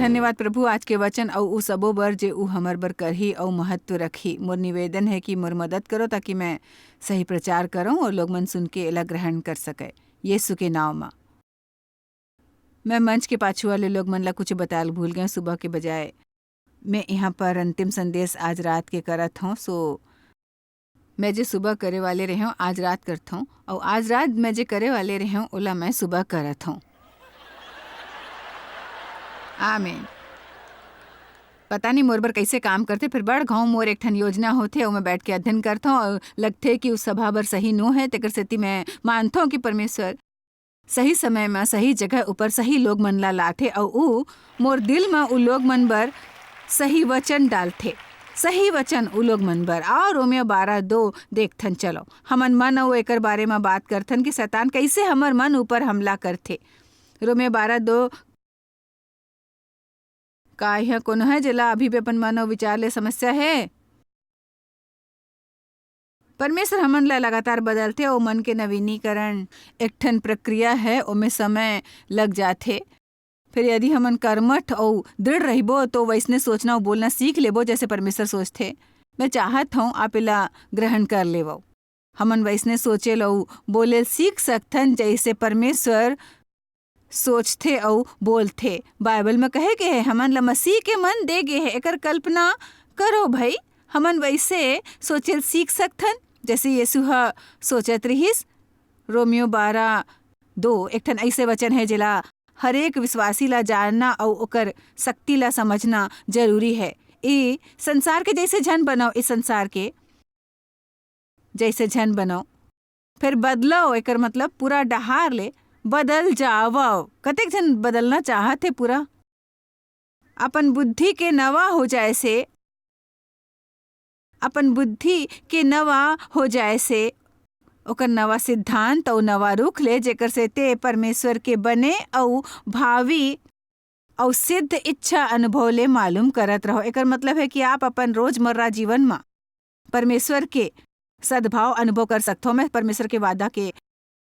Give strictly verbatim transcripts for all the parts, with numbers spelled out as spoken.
धन्यवाद प्रभु, आज के वचन अउ उ सबो बर जे उ हमर बर करही अउ महत्व रखही। मोर निवेदन हे कि मोर मदद करो, ताकि मैं सही प्रचार करंव अउ लोग मन सुन के एला ग्रहण कर सकय। यीशु के नाव म। मैं मंच के पाछू वाले लोग मन ला कुछ बताल भूल गए। सुबह के बजाय मैं यहाँ पर अंतिम संदेश आज रात के करत हूँ। सो मैं जे सुबह करे वाले रहे हूँ, आज रात करत हूँ, और आज रात मैं जे करे वाले रहे हूँ, ओला मैं सुबह करत हूँ। आमीन। पता नहीं मोर बर कैसे काम करथे, फिर बड़ घाव मोर एक ठन योजना होथे, ओमे बैठ के अध्ययन करथों और लगथे कि उस सभा बर सही नो है, तेकर सेती मैं मानथों कि परमेश्वर सही समय म सही जगह ऊपर सही लोग मन ला लाथे, अउ ऊ मोर दिल म उ लोग मन बर सही वचन डालथे, सही वचन उ लोग मन बर। और रोमियो बारह दो देखथन, चलो हमन मन अउ एकर बारे म बात करथन कि शैतान कैसे हमर मन ऊपर हमला करथे। रोमियो बारह दो। का इहाँ कोनो है, जेला अभी भी अपन मन अउ विचार ले समस्या हे? परमेश्वर हमन ला लगातार बदलथे, अउ मन के नवीनीकरण एक ठन प्रक्रिया है, ओमे समय लग जाथे। फिर यदि हमन कर्मठ अउ दृढ़ रहिबो, तो वैसने सोचना अउ बोलना सीख लेबो, जैसे परमेश्वर सोचथे। मैं चाहत हूँ, आप एला ग्रहण कर लेवो। हमन वैसने सोचे ल अउ बोले ल सीख सकथन, जैसे परमेश्वर सोचथे अउ बोलथे। बाइबल म कहे गे हे, हमन ल मसीह के मन दे गे हे। एकर कल्पना करो भई, हमन वैसे सोचे ल सीख सकथन, जैसे यीशु ह सोचत रिहिस। रोमियो बारह दो एक ठन ऐसे वचन है, जेला हरेक विश्वासी ला जानना अउ ओकर शक्ति ला समझना जरूरी है। ए संसार के जैसे झन बनव, ए संसार के जैसे झन बनव, फिर बदलव, एकर मतलब पूरा डहार ले बदल जावव। कतेक झन बदलना चाहत हे पूरा? अपन बुद्धि के नवा हो जाए से, अपन बुद्धि के नवा हो जाए से, ओकर नवा सिद्धांत अउ नवा रुख ले, जेकर से ते परमेश्वर के बने अउ भावी अउ सिद्ध इच्छा अनुभव ले मालूम करत रहो। एकर मतलब है कि आप अपन रोजमर्रा जीवन म परमेश्वर के सद्भाव अनुभव कर सकथो। मैं परमेश्वर के वादा के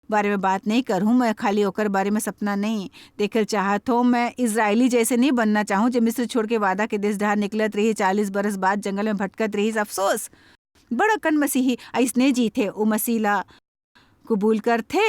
बारे में बात नहीं करहूँ, मैं खाली ओकर बारे में सपना नहीं देखल चाहत हूँ। मैं इजरायली जैसे नहीं बनना चाहूँ, जे मिस्र छोड़ के वादा के देश डहार निकलत रही, चालीस बरस बाद जंगल में भटकत रही। अफसोस, बड़ अकन मसीही अइसने जीथे। ओ मसीह ला कबूल करथे,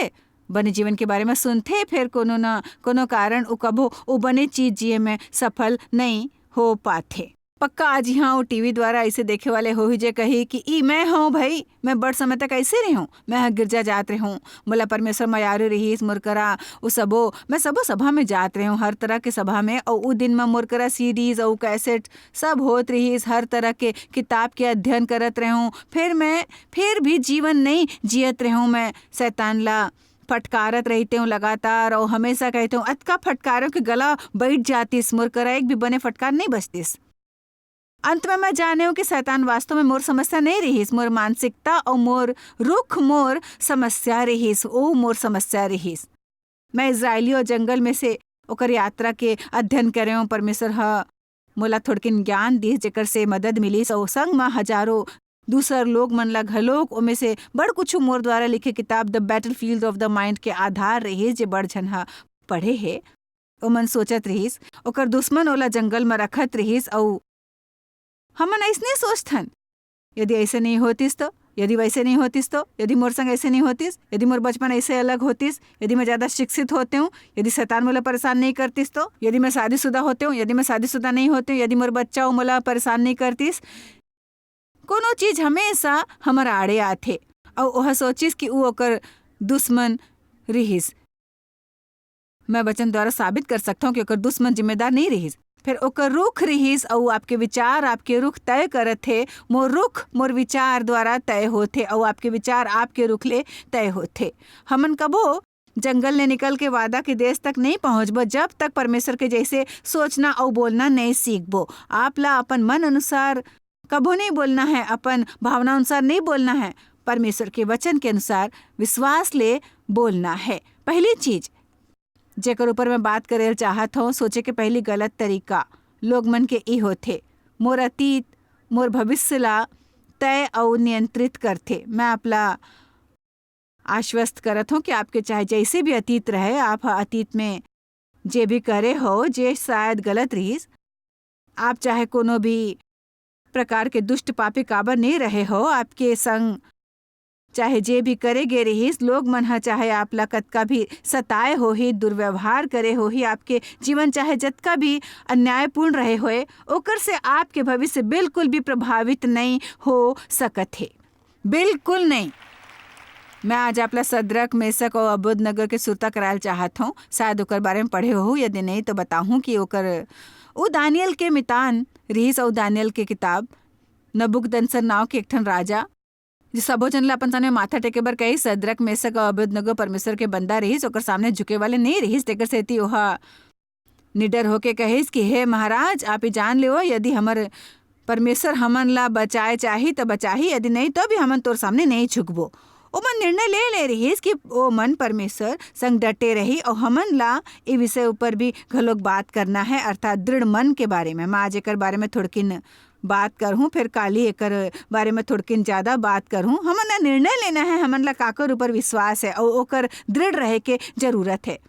बने जीवन के बारे में सुनथे, फिर कोनो न कोनो कारण उ कभो ओ बने चीज जिए में सफल नहीं हो पाथे। पक्का आज यहाँ वो टीवी द्वारा ऐसे देखे वाले होही, जे कही कि ई मैं हूँ भाई, मैं बड़ समय तक ऐसे रही हूँ। मैं ह गिरजा जात रही हूँ, मोला परमेश्वर मयारू रहीस, मोर करा उ सबो, मैं सबो सभा में जात रही हूँ, हर तरह के सभा में। और उ दिन में मोर करा सीडीज और कैसेट सब होत रहीस, हर तरह के किताब के अध्ययन करत रही हूँ। फिर मैं फिर भी जीवन नहीं जियत रही हूँ। मैं शैतान ला फटकारत रहिते हूँ लगातार, और हमेशा कहते हूँ, अतका फटकारे हूँ कि गला बैठ जातिस, मोर करा एक भी बने फटकार नहीं बचतिस। अंत में मैं जाने हूँ कि शैतान वास्तव में मोर समस्या नहीं रहीस, मोर मानसिकता और मोर रुख मोर समस्या रहीस, ओ मोर समस्या रहीस। मैं इजरायली और जंगल में से ओकर यात्रा के अध्ययन करे हूँ। परमेश्वर ह मोला थोड़किन ज्ञान दिस, जेकर से मदद मिलिस, और संग म हजारों दूसर लोग मन ला घलोक। ओमे से बड़ कुछु मोर द्वारा लिखे किताब The Battlefield of the Mind के आधार रहिस, जे बड़ झन ह पढ़े हे। ओमन सोचत रहिस, ओकर दुश्मन ओला जंगल म रखत रहिस, अउ हमन अइसने सोचथन, यदि ऐसे नहीं होतिस तो, यदि वैसे नहीं होतिस तो, यदि मोर संग ऐसे नहीं होतिस, यदि मोर बचपन ऐसे अलग होतिस, यदि मैं ज्यादा शिक्षित होते हूँ, यदि शैतान मोला परेशान नहीं करतिस तो, यदि मैं शादीशुदा होते हूँ, यदि मैं शादीशुदा नहीं होते हूँ, यदि मोर बच्चा हो मोला परेशान नहीं करतिस। कोनो चीज हमेशा हमर आड़े आथे, अउ ओह सोचिस कि उ ओकर दुश्मन रिहिस। मैं वचन द्वारा साबित कर सकता हूँ कि ओकर दुश्मन जिम्मेदार नहीं रिहिस। फिर ओकर रुख रिहिस, अउ आपके विचार आपके रुख तय करत हे। मोर रुख मोर विचार द्वारा तय होथे, अउ आपके विचार आपके रुख ले तय होथे। हमन कबो जंगल ले निकल के वादा के देश तक नहीं पहुंचबो, जब तक परमेश्वर के जैसे सोचना अउ बोलना नहीं सीखबो। आप ला अपन मन अनुसार कभो नहीं बोलना है, अपन भावना अनुसार नहीं बोलना है, परमेश्वर के वचन के अनुसार विश्वास ले बोलना है। पहली चीज, जेकर ऊपर मैं बात करे ल चाहत हूँ, सोचे के पहली गलत तरीका लोग मन के ई होथे, मोर अतीत, मोर भविष्य ला तय अउ नियंत्रित करथे। मैं आप ला आश्वस्त करत हूँ कि आपके चाहे जैसे भी अतीत रहे, आप ह अतीत में जे भी करे हो, जे शायद गलत रिहिस, आप चाहे कोनो भी प्रकार के दुष्ट पापी काबर नहीं रहे हो, आपके संग चाहे जे भी करे गे रिहिस, लोग मन ह चाहे आप ला कतका भी सताए होही, दुर्व्यवहार करे होही, आपके जीवन चाहे जतका भी अन्यायपूर्ण रहे होए, ओकर से आपके भविष्य बिल्कुल भी प्रभावित नहीं हो सकत हे, बिल्कुल नहीं। मैं आज आप ला सदरक, मेसक और अबेदनगो के सुरता करायल चाहत हूँ। शायद ओकर बारे में पढ़े होहू, यदि नहीं तो बताहूँ कि ओकर, उ दानियल के मितान रिहिस, अउ दानियल के किताब, नबूकदनेस्सर नाव के एक ठन राजा, जे सबो झन ला अपन सामने माथा टेके बर कहिस, सदरक, मेसक अउ अबेदनगो परमेश्वर के बंदा रिहिस, ओकर सामने झुके वाले नहीं रिहिस, तेकर सेती ओहा निडर होके कहिस कि हे महाराज, आप ही जान लेवो, यदि हमर परमेश्वर हमन ला बचाए चाही, त बचाही, यदि नहीं, तो भी हमन तोर सामने नहीं झुकबो। ओमन निर्णय ले ले रिहिस कि ओमन परमेश्वर संग डटे रही, अउ हमन ला ए विषय ऊपर भी घलोक बात करना है, अर्थात दृढ़ मन के बारे में। मैं आज एकर बारे में थोड़किन बात करहूँ, फिर काली एकर बारे में थोड़किन ज्यादा बात करहूँ। हमन ला निर्णय लेना है, हमन ला काकर ऊपर विश्वास है, अउ ओकर दृढ़ रहे के जरूरत है।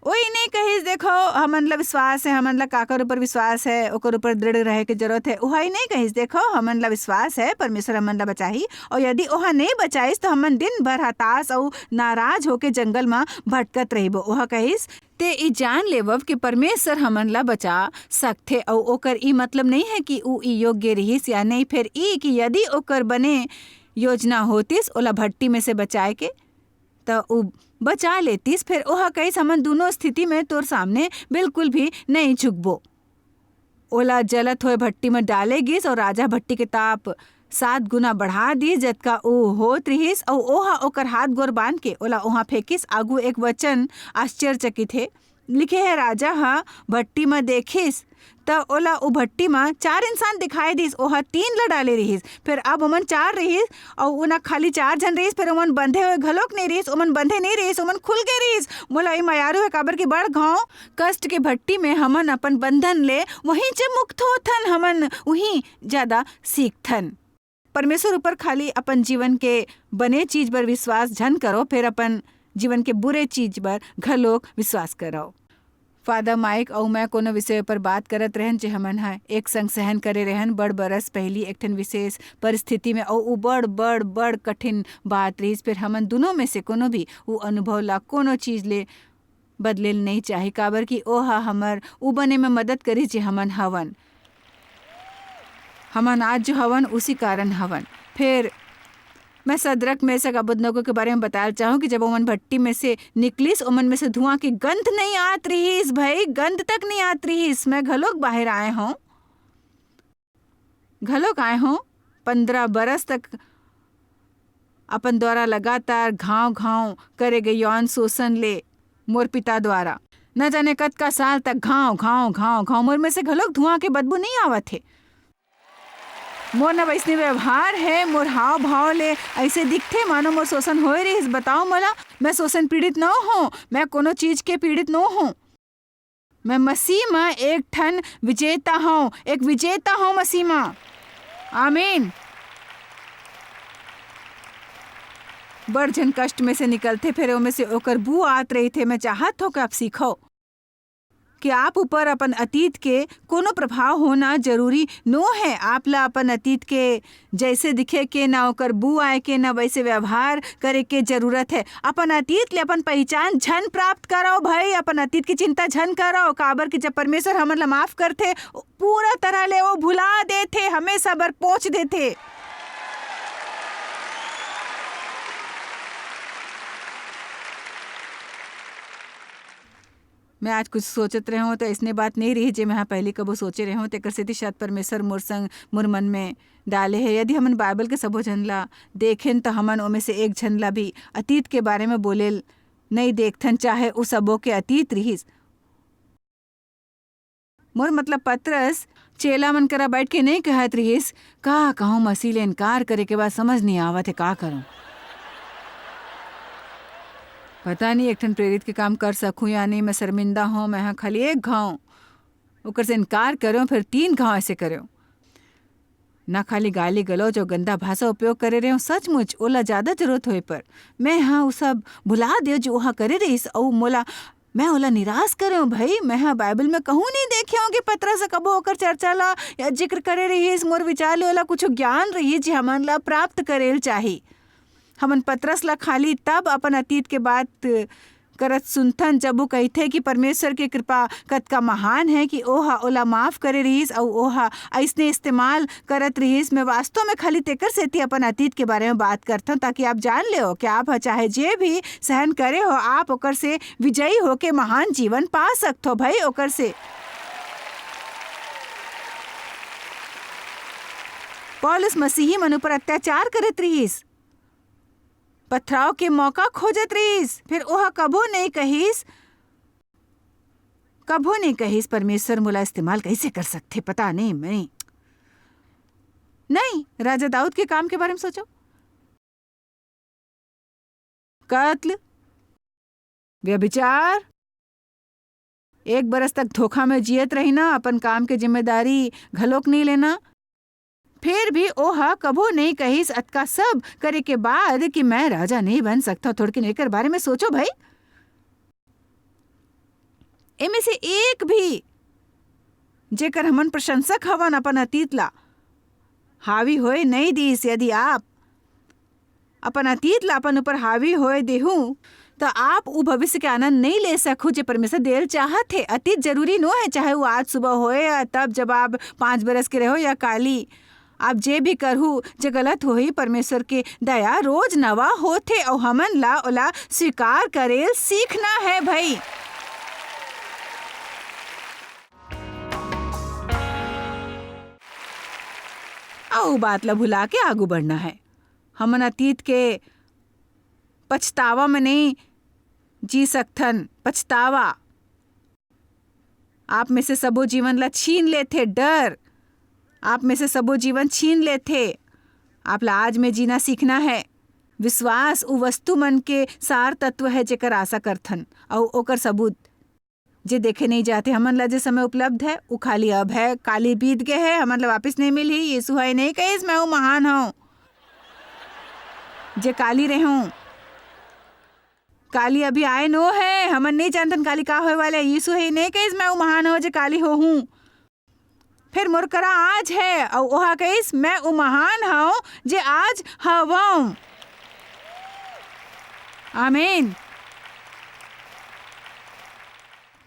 ओही नहीं कहिस, "देखो, हमन ला विश्वास है, हमन ला काकर ऊपर विश्वास है, ओकर ऊपर दृढ़ रहे के जरूरत है।" ओहा ही नहीं कहिस, "देखो, हमन ला विश्वास है, परमेश्वर हमन ला बचाही, और यदि ओहा नहीं बचाइस, तो हमन दिन भर हताश अउ नाराज होके जंगल म भटकत रहिबो।" ओहा कहिस, "ते ई जान लेवव कि परमेश्वर हमन ला बचा सकथे, अउ ओकर ई मतलब नहीं है कि ऊ ई योग्य रिहिस या नहीं, फेर ई कि यदि ओकर बने योजना होतिस ओला भट्टी में से बचाए के, त ऊ बचा लेतिस, फेर ओहा कहिस, 'हमन दूनों स्थिति में तोर सामने बिल्कुल भी नहीं झुकबो।' ओला जलत होए भट्टी में डाले गिस, अउ राजा भट्टी के ताप सात गुना बढ़ा दिस, जतका ऊ होत रिहिस, अउ ओहा ओकर हाथ गोर बांध के ओला ओहां फेंकिस। आगू एक वचन आश्चर्यचकित हे, लिखे हे, राजा ह भट्टी म देखिस, त ओला ओ भट्टी म चार इंसान दिखाई दिस। ओहा तीन ल डाले रिहिस, फेर अब ओमन चार रिहिस, अउ ओना खाली चार झन रिहिस, फेर ओमन बंधे हुए घलोक नहीं रिहिस, ओमन बंधे नहीं रिहिस, ओमन खुल गए रिहिस। मोला ई मयारू हे, काबर कि बड़ घाव कष्ट के भट्टी में हमन अपन बंधन ले वहीं च मुक्त होथन, हमन उहीं ज्यादा सीखथन। परमेश्वर ऊपर खाली अपन जीवन के बने चीज बर विश्वास झन करो, फेर अपन जीवन के बुरे चीज बर घलोक विश्वास करो। फादर माइक अउ मैं कोनो विषय पर बात करत रहन, जे हमन ह एक संग सहन करे रहन बड़ बरस पहिली एक ठन विशेष परिस्थिति में, अउ उ बड़, बड़, बड़ कठिन बात रहिस। फेर हमन दुनों में से कोनो भी उ अनुभव ला कोनो चीज ले बदले ल नहीं चाही, काबर कि ओह हमर उ बने में मदद करिस, जे हमन हवन। हमन आज जो हवन, उसी कारण हवन। फेर मैं सदरक, मेसक, अबेदनगो के बारे में बतायल चाहूँ कि जब ओमन भट्टी में से निकलिस, ओमन में से धुआं के गंध नहीं आत रिहिस, भाई, गंध तक नहीं आत रिहिस। मैं घलोक बाहर आए हूँ, घलोक आए हूँ। पंद्रह बरस तक अपन द्वारा लगातार घाव-घाव करे गए यौन शोषण ले मोर पिता द्वारा न जाने कतका साल तक घाव, घाव, घाव, घाव, मोर में से घलोक धुआं के बदबू नहीं आवत हे। मोर न वैसने व्यवहार है, मोर हाव-भाव ले ऐसे दिखथे मानो मोर शोषण होए रहिस। बताओ मोला, मैं शोषण पीड़ित न हों, मैं कोनो चीज के पीड़ित न हों। मैं मसीह म एक ठन विजेता हौं, एक विजेता हौं मसीह म। आमीन। बड़ झन कष्ट में से निकलथे, फेर ओमे से ओकर बू आत रहिथे। मैं चाहत हौं कि आप सीखो कि आप ऊपर अपन अतीत के कोनो प्रभाव होना जरूरी नो है। आप ला अपन अतीत के जैसे दिखे के, ना ओकर बू आए के, ना वैसे व्यवहार करे के जरूरत है। अपन अतीत ले अपन पहचान झन प्राप्त करो भाई, अपन अतीत की चिंता झन करो, काबर कि जब परमेश्वर हमन ला माफ करथे, पूरा तरह ले वो भुला देथे, हमेशा बर पोंछ देथे। मैं आज कुछ सोचत रहे हूँ, तो इसने बात नहीं रही, जे मैं ह पहली कबो सोचे रहे हूँ, तेकर सेती शायद परमेश्वर मोर संग, मोर मन में डाले है। यदि हमन बाइबल के सबो झन ला देखेन, तो हमन ओमे से एक झन ला भी अतीत के बारे में बोले ल नहीं देखथन, चाहे उ सबो के अतीत रिहिस। मोर मतलब, पतरस चेला मन करा बैठ के नहीं कहत रिहिस, "का कहूँ, मसीह ले इनकार करे के बाद समझ नहीं आवत है, का करूँ? पता नहीं, एक ठन प्रेरित के काम कर सकूँ या नहीं, मैं शर्मिंदा हूँ, मैं ह खाली एक घाव ओकर से इनकार करूँ, फिर तीन घाव ऐसे करूँ।" ना खाली गाली गलौज अउ गंदा भाषा उपयोग करे रहे हूँ, सचमुच ओला ज्यादा जरूरत होए पर मैं ह उ सब भुला देव जो ओहा करे रहिस, अउ मोला मैं ओला निराश करे हूँ भाई। मैं ह बाइबल में कहूँ नहीं देखे हूँ कि पतरस ह कबो ओकर चर्चा ला या जिक्र करे रहिस। मोर विचार ले ओला कुछ ज्ञान रहिस जे हमन ला प्राप्त करेल चाही। हमन पतरस ला खाली तब अपन अतीत के बात करत सुनथन, जब वो कहिथे कि परमेश्वर के कृपा कतका महान है कि ओह ओला माफ करे रहिस, अउ ओह अइसने इस्तेमाल करत रहिस। मैं वास्तव में खाली तेकर सेती अपन अतीत के बारे में बात करथन, ताकि आप जान लेव कि आप ह चाहे जे भी सहन करे हो, आप ओकर से विजयी होके महान जीवन पा सकथो भाई। ओकर से पौलुस मसीही मन ऊपर अत्याचार करत रहिस, पथराव के मौका खोजत रहिस, फिर ओह कभो नहीं कहिस, कभो नहीं कहिस, "परमेश्वर मोला इस्तेमाल कैसे कर सकथे, पता नहीं मैं।" नहीं, राजा दाऊद के काम के बारे में सोचो। कत्ल, व्यभिचार, एक बरस तक धोखा में जियत रहिना, अपन काम के जिम्मेदारी घलोक नहीं लेना। फिर भी ओह कभो नहीं कहिस, "अतका सब करे के बाद कि मैं राजा नहीं बन सकता।" थोड़किन एकर बारे में सोचो भाई। एमे से एक भी, जेकर हमन प्रशंसक हवन, अपन अतीत ला हावी होए नहीं दिस। यदि आप अपन अतीत ला अपन ऊपर हावी होए देहू, त आप उ भविष्य के आनंद नहीं ले सकहू जे परमेश्वर देल चाहत हे। अतीत जरूरी नो है, चाहे वो आज सुबह होए या तब, जब आप पाँच बरस के रहो या काली। आप जे भी करहू, जे गलत होही, परमेश्वर के दया रोज नवा होथे, अउ हमन ला ओला स्वीकार करेल सीखना है भाई। अउ बात ला भुला के आगू बढ़ना है। हमन अतीत के पछतावा में नहीं जी सकथन। पछतावा आप में से सबो जीवन ला छीन लेथे। डर आप में से सबो जीवन छीन लेथे। आप ला आज में जीना सीखना है। विश्वास उ वस्तु मन के सार तत्व है, जेकर आशा करथन, अउ ओकर सबूत जे देखे नहीं जाते। हमन ला जे समय उपलब्ध है, उ खाली अब है, काली बीत गए है, हमन ला वापस नहीं मिलही। यीशु ह नहीं कहिस, "मैं उ महान हूँ, जे काली रहूं।" काली अभी आए नो है, हमन नहीं जानतन काली का होए वाले। यीशु ह नहीं कहिस, "मैं उ महान हूँ, जे काली होहूँ।" फिर मोर करा आज है, अउ ओहा कहिस, "मैं उ महान हूँ, जे आज हवं।" आमीन।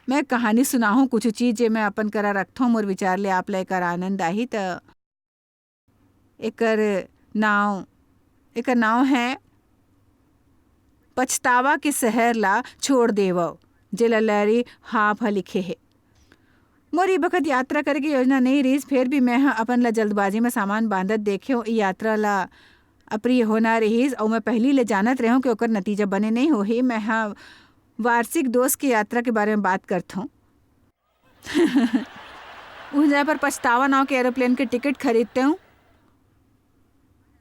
मैं कहानी सुनाहूँ, कुछ चीज जे मैं अपन करा रखथों, मोर विचार ले आप ला एकर आनंद आही। त एकर नाव, एकर नाव है पछतावा के शहर ला छोड़ देवव, जेला लैरी हाफ ह लिखे हे। मोर ई बखत यात्रा करे के योजना नइ रिहिस, फेर भी मैं ह अपन ला जल्दबाजी में सामान बांधत देखेंव। ई यात्रा ला अप्रिय होना रिहिस, अउ मैं पहिली ले जानत रहेंव कि ओकर नतीजा बने नइ होही। मैं ह वार्षिक दोस्त के यात्रा के बारे में बात करथों। उहाँ जाए पर पछतावा नाव के एरोप्लेन के टिकट खरीदतेंव।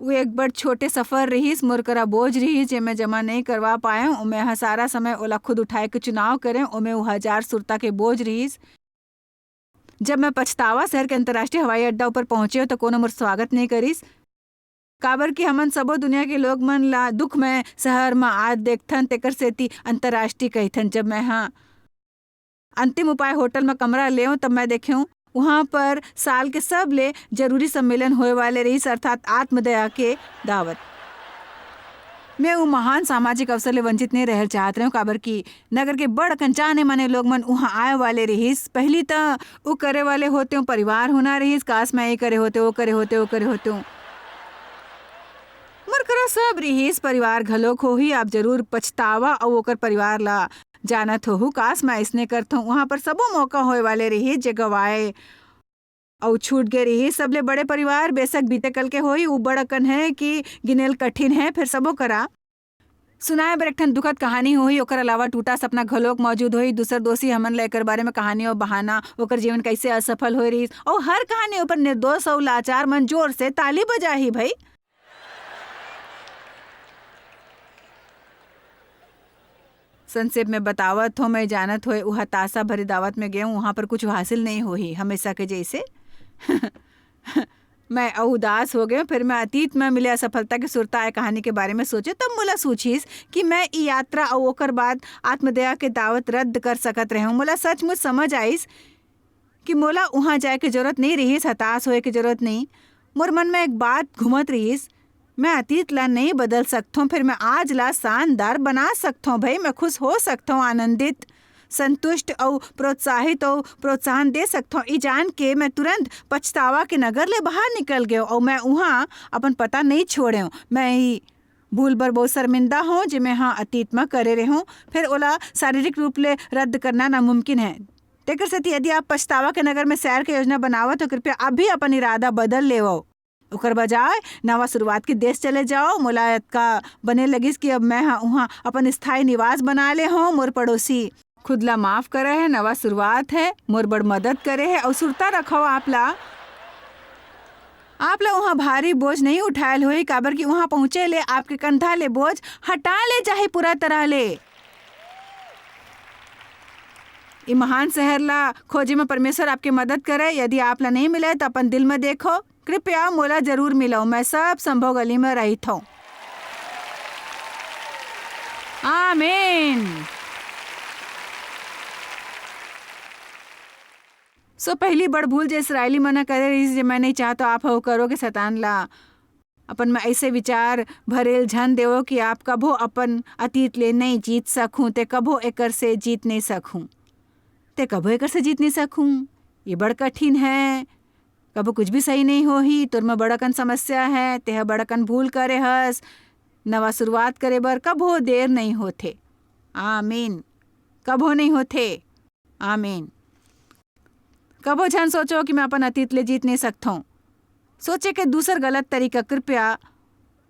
वो एक बड़ छोटे सफर रिहिस, मोर करा बोझ रिहिस, जे मैं जमा नइ करवा पाएंव। मैं ह सारा समय ओला खुद उठाए के चुनाव करेंव, ओमे वो हजार सुरता के बोझ रिहिस। जब मैं पछतावा शहर के अंतर्राष्ट्रीय हवाई अड्डा ऊपर पहुंचेंव, त कोनो मोर स्वागत नइ करिस, काबर कि हमन सबो दुनिया के लोग मन ला दुखमय शहर म आत देखथन, तेकर सेती अंतर्राष्ट्रीय कहिथन। जब मैं ह अंतिम उपाय होटल म कमरा लेंव, तब मैं देखेंव, उहाँ पर साल के सबले जरूरी सम्मेलन होए वाले रिहिस, अर्थात आत्मदया के दावत। मैं उ महान सामाजिक अवसर ले वंचित नइ रहल चाहत रहेंव, काबर कि नगर के बड़ अकन जाने माने लोग मन उहाँ आए वाले रिहिस। पहिली त उ करे वाले होतेंव परिवार होना रिहिस, काश मैं ये करे होतेंव, वो करे होतेंव, वो करे होतेंव। मोर करा सब रिहिस, परिवार घलोक होही। आप जरूर पछतावा अउ ओकर परिवार ला जानत होहू। काश मैं अइसने करथों। उहाँ पर सबो मौका होए वाले रिहिस, जे गवाए अउ छूट गे रिहिस। सबले बड़े परिवार बेशक बीते कल के होही, उ बड़ अकन है कि गिनेल कठिन है, फेर सबो करा सुनाए बर एक ठन दुखद कहानी होही। ओकर अलावा टूटा सपना घलोक मौजूद होही। दूसर दोषी हमन ला एकर बारे में कहानी अउ बहाना, ओकर जीवन कैसे असफल होए रिहिस, अउ हर कहानी ऊपर निर्दोष अउ लाचार मन जोर से ताली बजाही भई। संक्षेप में बतावत हों, मैं जानत होए उहाँ तासा भरे दावत में गेंव, उहाँ पर कुछ हासिल नइ होही, हमेशा के जइसे। मैं अउ उदास हो गए। फिर मैं अतीत में मिले असफलता के सुरता आए कहानी के बारे में सोचे, तब मोला सूझिस कि मैं ई यात्रा अउ ओकर बाद आत्मदया के दावत रद्द कर सकत रहे हूँ। मोला सचमुच समझ आइस कि मोला उहाँ जाए के जरूरत नहीं रहिस, हताश होए के जरूरत नहीं। मोर मन में एक बात घूमत रहिस, मैं अतीत ला नहीं बदल सकथों, फिर मैं आज ला शानदार बना सकथों। भाई, मैं खुश हो सकथों, आनंदित, संतुष्ट अउ प्रोत्साहित अउ प्रोत्साहन दे सकथों। ई जान के मैं तुरंत पछतावा के नगर ले बाहर निकल गयो अउ मैं उहाँ अपन पता नहीं छोड़ेव। मैं ई भूल बर बहुत शर्मिंदा हों, जे मैं हा अतीत म करे रेहों। फिर ओला शारीरिक रूप ले रद्द करना नामुमकिन है। तेकर सेती यदि आप पछतावा के नगर में सैर के योजना बनावत हो, कृपया अभी अपन इरादा बदल लेवव। ओकर बजाय नवा शुरुआत के देश चले जाओ। मोला अतका बने लगिस कि अब मैं हा उहाँ अपन स्थायी निवास बना ले हों। मोर पड़ोसी खुद ला माफ करे है, नवा शुरुआत है, मोर बड़ मदद करे है। अउ सुरता रखव आप ला, आप ला उहाँ भारी बोझ नहीं उठायल होही, काबर कि उहाँ पहुँचे ले आपके कंधा ले बोझ हटा ले जाही पूरा तरह ले। ई महान शहर ला खोजे में परमेश्वर आपके मदद करे। यदि आप ला नहीं मिले, तो अपन दिल में देखो, कृपया मोला जरूर मिलव, मैं सब संभव गली में रहिथों। आमीन। सो पहली बड़ भूल जे इसराइली मन ह करे रहिस, जे मैं नहीं चाहत आप ह करोगे, शैतान ला अपन में ऐसे विचार भरेल झन देवो कि आप कभो अपन अतीत ले नहीं जीत सकहूं, ते कभो एकर से जीत नहीं सकहूं, ते कभो एकर से जीत नहीं सकहूं। ये बड़ कठिन है, कभो कुछ भी सही नहीं होही, तोर में बड़कन समस्या है, तेह बड़कन भूल करे हस। नवा शुरुआत करे बर कभो देर नहीं होथे। आमीन। कभो नहीं होथे। आमीन। कभो झन सोचो कि मैं अपन अतीत ले जीत नहीं सकथों। सोचे के दूसर गलत तरीका कृपया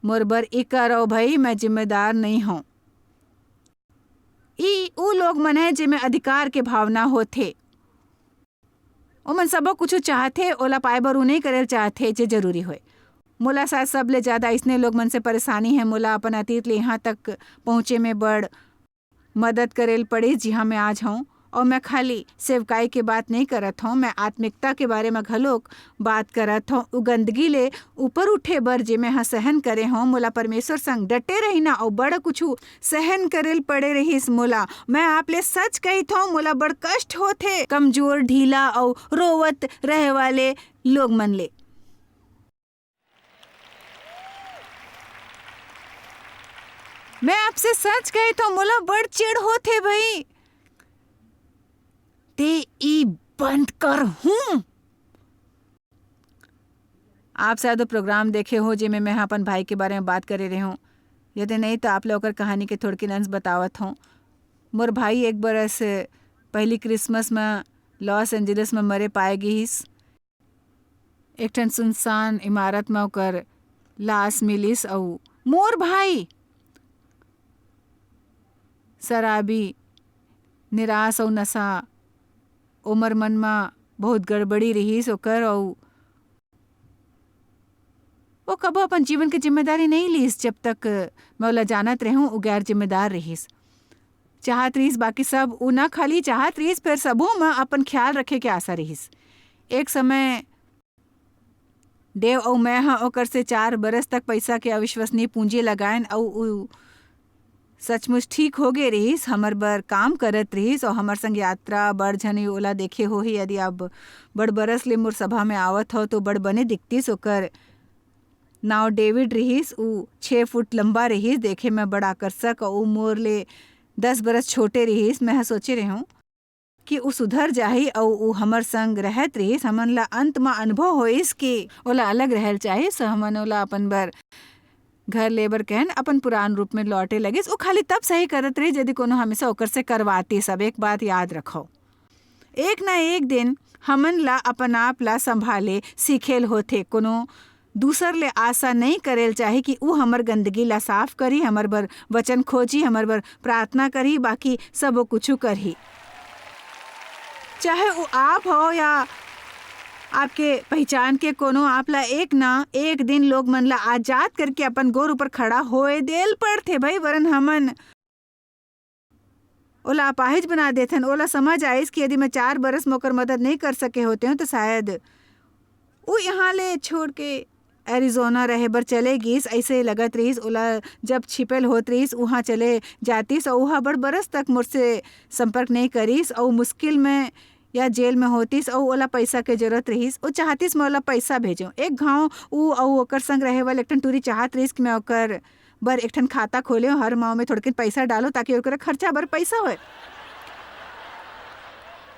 मोर बर ई करव भई, मैं जिम्मेदार नहीं हों। ई ऊ लोग मन है जेमे अधिकार के भावना होथे। ओमन सबो कुछु चाहथे, ओला पाए बर ऊ नहीं करे चाहथे जे जरूरी होय। मोला शायद सबले ज्यादा अइसने लोग मन से परेशानी है। मोला अपन अतीत ले यहाँ तक पहुँचे में बड़ मदद करे ल पड़िस, जिहाँ मैं आज हूँ। और मैं खाली सेवकाई के बात नहीं करत हूँ, मैं आत्मिकता के बारे में घलोक बात करत हूँ। उ गंदगी ले ऊपर उठे बर जे मैं ह सहन करे हूँ, मोला परमेश्वर संग डटे रहिना और बड़ कुछु सहन करे ल पड़े रहिस मोला। मैं आप ले सच कहित हूँ, मोला बड़ कष्ट होथे कमजोर, ढीला और रोवत रहे वाले लोग मन ले। मैं आपसे सच कहित हूँ, मोला बड़ चिढ़ होथे भई। ते ई बंद कर हूँ। आप शायद वो प्रोग्राम देखे हो, जेमे मैं अपन भाई के बारे में बात करे रहे हूँ। यदि नहीं, तो आप लोग ओकर कहानी के थोड़किन अंश बतावत हूँ। मोर भाई एक बरस पहली क्रिसमस में लॉस एंजलिस में मरे पाए गिस। एक ठन सुनसान इमारत में ओकर लाश मिलिस, अऊ मोर भाई शराबी, निराश अऊ नशा, ओमर मन में बहुत गड़बड़ी रिहिस ओकर, अऊ वो कभो अपन जीवन के जिम्मेदारी नहीं लीस। जब तक मैं ओला जानत रहूं, वो गैर जिम्मेदार रिहिस। चाहत रिहिस, बाकी सब, वो ना खाली चाहत रिहिस, फिर सबो में अपन ख्याल रखे के आशा रिहिस। एक समय देव अऊ मैं ह ओकर से चार बरस तक पइसा के अविश्वसनीय पूंजी लगायन, अऊ ऊ सचमुच ठीक हो गे रिहिस, हमर बर काम करत रिहिस, अऊ हमर संग यात्रा, बड़ झन ओला देखे होही। यदि आप बड़ बरस ले मोर सभा में आवत हव, तो बड़ बने दिखतिस। ओकर नाव डेविड रिहिस, ऊ छः फुट लंबा रिहिस, देखे में बड़ आकर्षक, अऊ मोर ले दस बरस छोटे रिहिस। मैं ह सोचे रेहेंव कि ऊ सुधर जाही, अऊ ऊ हमर संग रहत रिहिस। हमन ला अंत म अनुभव होइस कि ओला अलग रहल चाहिस। हमन ओला अपन बर घर ले बर कहन, अपन पुरान रूप में लौटे लगिस। ऊ खाली तब सही करत रिहिस, यदि कोनो हमेशा ओकर से करवातिस। अब एक बात याद रखव, एक ना एक दिन हमन ला अपन आप ला संभाले सीखे ल होथे। कोनो दूसर ले आशा नइ करे ल चाही कि ऊ हमर गंदगी ला साफ करही, हमर बर वचन खोजही, हमर बर प्रार्थना करही, बाकी सबो कुछु करही। चाहे ऊ आप हो या आपके पहचान के कोनो, आप ला एक ना एक दिन लोग मन ला आजाद करके अपन गोर ऊपर खड़ा होए देल पड़थे भई, वरन हमन ओला अपाहिज बना देथन। ओला समझ आइस कि यदि मैं चार बरस म ओकर मदद नइ कर सके होतेंव, त शायद उ यहाँ ले छोड़ के एरिज़ोना रहे बर चले गिस, अइसे लगत रहिस। ओला जब छिपेल होत रहिस, उहाँ चले जातिस अउ उहाँ बड़ बरस तक मोर से संपर्क नइ करिस अउ मुश्किल में या जेल में होतिस अउ ओला पइसा के जरूरत रहिस। ओ चाहतिस मैं ओला पइसा भेजों। एक घांव उ अउ ओकर संग रहे वाले एक ठन टूरी चाहत रहिस कि मैं ओकर बर एक ठन खाता खोलेंव, हर माह में थोड़किन पइसा डालों ताकि ओकरा खर्चा बर पइसा होय।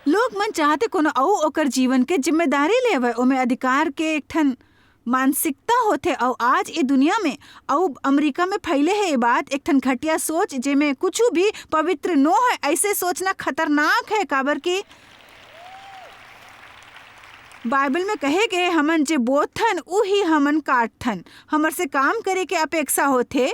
लोग मन चाहथे कोनो अउ ओकर जीवन के जिम्मेदारी लेवय, ओमे अधिकार के एक ठन मानसिकता होथे। अउ आज ए दुनिया में अउ अमेरिका में फैले हे ये बात, एक ठन घटिया सोच जेमे कुछु भी पवित्र नो हे, अइसे सोचना खतरनाक हे, काबर कि बाइबल में कहे गे हे, "हमन जे बोथन, उही हमन काटथन।" हमर से काम करे के अपेक्षा होथे,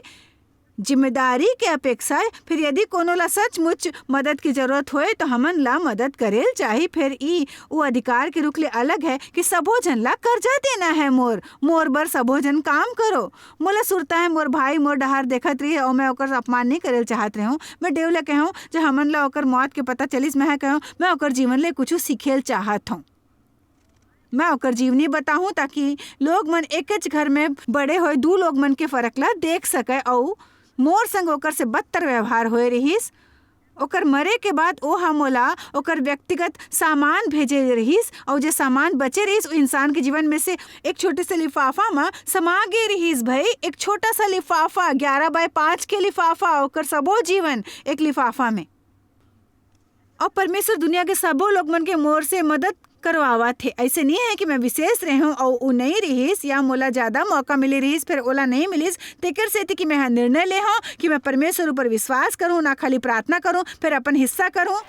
जिम्मेदारी के अपेक्षा हे। फिर यदि कोनो ला सचमुच मदद की जरूरत होय, तो हमन ला मदद करेल चाही। फिर ई उ अधिकार के रुख ले अलग हे कि सबो झन ला कर्जा देना हे। मोर, मोर बर सबो झन काम करो। मोला सुरता हे, मोर भाई मोर डहार देखत रही हे अउ मैं ओकर अपमान नइ करेल चाहत रहेंव। मैं डेव ले कहेंव, जे हमन ला ओकर मौत के पता चलिस, मैं ह कहेंव, मैं ओकर जीवन ले कुछु सीखेल चाहत हंव। मैं ओकर जीवनी बताहूं, ताकि लोग मन एकेच घर में बड़े होए दू लोग मन के फरक ला देख सकय। अउ मोर संग ओकर से बदतर व्यवहार होए रिहिस। ओकर मरे के बाद ओ ह मोला ओकर व्यक्तिगत सामान भेजे रिहिस, अउ जे सामान बचे रिहिस, ओ इंसान के जीवन में से एक छोटे से लिफाफा म समा गे रिहिस। भाई, एक छोटा सा लिफाफा, ग्यारह बाय पाँच के लिफाफा, ओकर सबो जीवन एक लिफाफा में। अउ परमेसर दुनिया के सबो लोग मन के मोर से मदद करवावत हे। अइसे नइ हे कि मैं विशेष रेहेंव अउ ऊ नइ रिहिस या मोला जादा मौका मिले रिहिस फेर ओला नइ मिलिस, तेकर सेती कि मैं ह निर्णय ले हंव कि मैं परमेसर ऊपर विश्वास करहूं, ना खाली प्रार्थना करहूं, फेर अपन हिस्सा करहूं।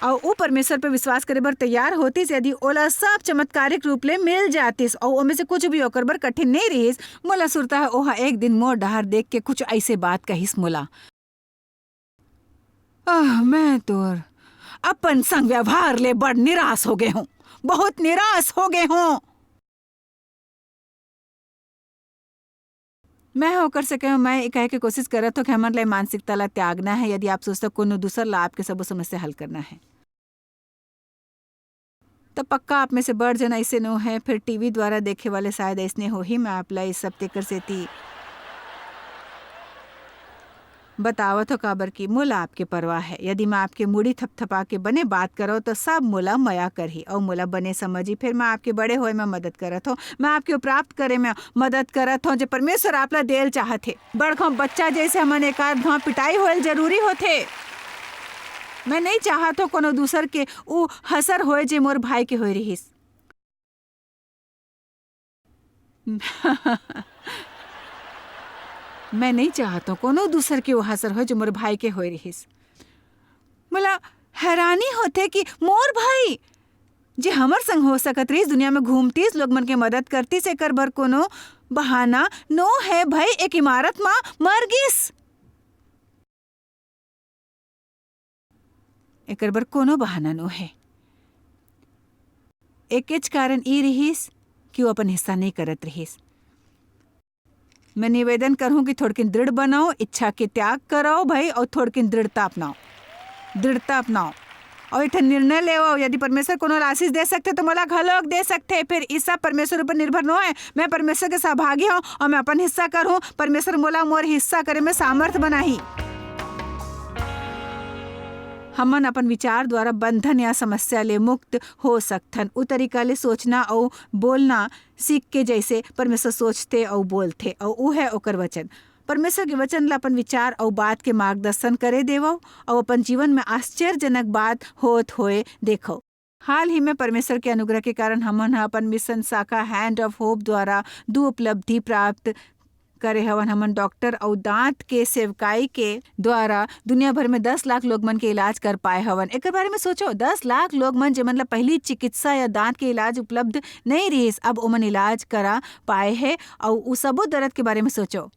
अउ ऊ परमेसर पे विश्वास करे बर तैयार होतिस, यदि ओला सब चमत्कारिक रूप ले मिल जातिस, अउ ओमे से कुछ भी ओकर बर कठिन नइ रिहिस। मोला सुरता हे, ओहा एक दिन मोर डहार देख के कुछ अइसे बात कहिस मोला, "आह, मैं तोर अपन संग व्यवहार ले बड़ निराश हो गे हंव, बहुत निराश हो गे हंव।" मैं ह ओकर से कहेंव, मैं ए कहे के कोशिश करत हंव कि हमन ला ए मानसिकता ला त्यागना हे, यदि आप सोचथव कोनो दूसर ला आपके सबो समस्या हल करना हे, त पक्का आप में से बड़ झन अइसे नो हे, फेर टीवी द्वारा देखे वाले शायद अइसने होही। मैं आप ला ए सब तेकर सेती बतावत हंव, काबर कि मोला आपके परवाह हे। यदि मैं आपके मुड़ी थपथपा के बने बात करंव, त सब मोला मया करही अउ मोला बने समझही। फेर मैं आपके बड़े होए में मदद करत हंव, मैं आपके प्राप्त करे में मदद करत हंव, जे परमेसर आप ला देल चाहत हे। बड़का बच्चा जइसे हमन एकाध घांव पिटाई होएल जरूरी होथे। मैं नइ चाहत हंव कोनो दूसर के ऊ हसर होए, जे मोर भाई के होए रिहिस। मैं नइ चाहत हंव कोनो दूसर के वो हसर होए, जो मोर भाई के होए रिहिस। मोला हैरानी होथे कि मोर भाई, जे हमर संग हो सकत रिहिस, दुनिया में घूमतिस, लोग मन के मदद करतिस, एकर बर कोनो बहाना नो हे भई। एक इमारत म मर गिस। एकर बर कोनो बहाना नो हे। एकेच कारण ई रिहिस कि वो अपन हिस्सा नइ करत रिहिस। मैं निवेदन करहूं कि थोड़किन दृढ़ बनव, इच्छा के त्याग करव भई, अउ थोड़किन दृढ़ता अपनाव, दृढ़ता अपनाव, अउ एक ठन निर्णय लेवव। यदि परमेसर कोनो ला आशीष दे सकथे, त मोला घलोक दे सकथे। फेर ई सब परमेसर ऊपर निर्भर नो हे। मैं परमेसर के सहभागी हंव अउ मैं अपन हिस्सा करहूं। परमेसर मोला मोर हिस्सा करे में सामर्थ बनाही। हमन अपन विचार द्वारा बंधन या समस्या ले मुक्त हो सकथन। उ तरीका ले सोचना अउ बोलना सीख के, जइसे परमेसर सोचथे अउ बोलथे, अउ उहे ओकर वचन। परमेसर के वचन ला अपन विचार अउ बात के मार्गदर्शन करे देवव, अउ अपन जीवन में आश्चर्यजनक बात होत होए देखव। हाल ही में परमेसर के अनुग्रह के कारण हमन ह अपन मिशन शाखा Hand of Hope द्वारा दू उपलब्धि प्राप्त करे हवन। हमन डॉक्टर अउ दांत के सेवकाई के द्वारा दुनिया भर में दस लाख लोग मन के इलाज कर पाए हवन। एकर बारे में सोचो, दस लाख लोग मन, जेमन ला पहिली चिकित्सा या दांत के इलाज उपलब्ध नइ रिहिस, अब ओमन इलाज करा पाए हे। अउ उ सबो दर्द के बारे में सोचो,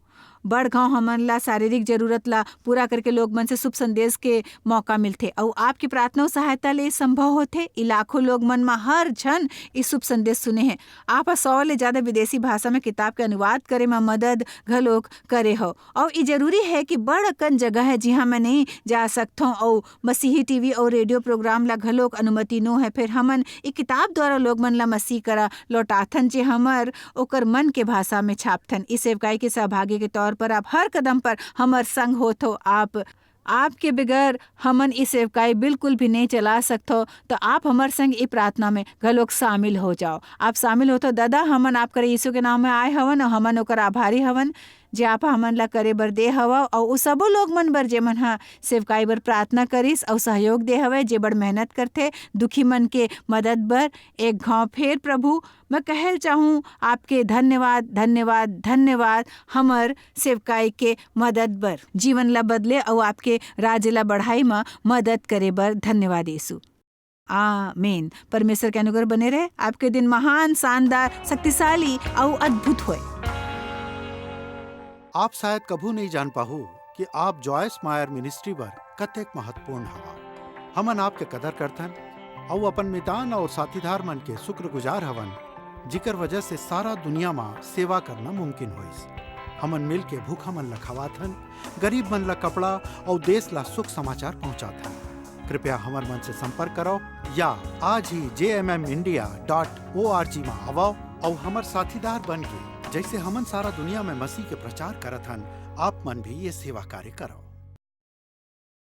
बड़ घांव हमन ला शारीरिक जरूरत ला पूरा करके लोग मन से शुभ संदेश के मौका मिलथे। अउ आपके प्रार्थना अउ सहायता ले संभव होथे। ई लाखों लोग मन म हर झन ई शुभ संदेश सुने हे। आप ह सौ ले ज्यादा विदेशी भाषा में किताब के अनुवाद करे म मदद घलोक करे हव। अउ ई जरूरी हे कि बड़ अकन जगह हे, जिहां मैं नइ जा सकथंव अउ मसीही टीवी अउ रेडियो प्रोग्राम ला घलोक अनुमति नो हे। फेर हमन ई किताब द्वारा लोग मन ला मसीह करा लौटाथन, जे हमर ओकर मन के भाषा में छापथन। ई सेवकाई के सहभागी के तौर पर आप हर कदम पर हमर संग होथो। आप, आपके बगैर हमन ई सेवकाई बिल्कुल भी नइ चला सकथो, तो आप हमर संग ई प्रार्थना में घलोक शामिल हो जाओ। आप शामिल होथो, दादा, हमन आप करे यीशु के नाम में आए हवन अउ हमन ओकर आभारी हवन, जे आप हमन ला करे बर दे हवव, अउ ओ सबो लोग मन बर, जेमन ह सेवकाई बर प्रार्थना करिस अउ सहयोग दे हवय, जे बड़ मेहनत करथे दुखी मन के मदद बर। एक घांव फेर प्रभु, मैं कहल चाहूं आपके धन्यवाद, धन्यवाद, धन्यवाद, हमर सेवकाई के मदद बर, जीवन ला बदले अउ आपके राज्य ला बढ़ाई म मदद करे बर। धन्यवाद यीशु। आमीन। परमेश्वर के अनुग्रह बने रहे। आपके दिन महान, शानदार, शक्तिशाली अउ अद्भुत होए। आप शायद कभू नइ जान पाहू कि आप जॉयस मायर मिनिस्ट्री बर कतेक महत्वपूर्ण हवा। हमन आपके कदर करथन अउ अपन मितान अउ साथीदार मन के शुक्रगुजार हवन, जिकर वजह से सारा दुनिया म सेवा करना मुमकिन होइस। हमन मिल के भूखा मन ला खवाथन, गरीब मन ला कपड़ा अउ देश ला सुख समाचार पहुंचाथन। कृपया हमर मन से संपर्क करो या आज ही जे M M India dot O R G म आवव अउ हमर साथीदार बन के, जैसे हमन सारा दुनिया में मसीह के प्रचार करत हन, आप मन भी ये सेवा कार्य करो।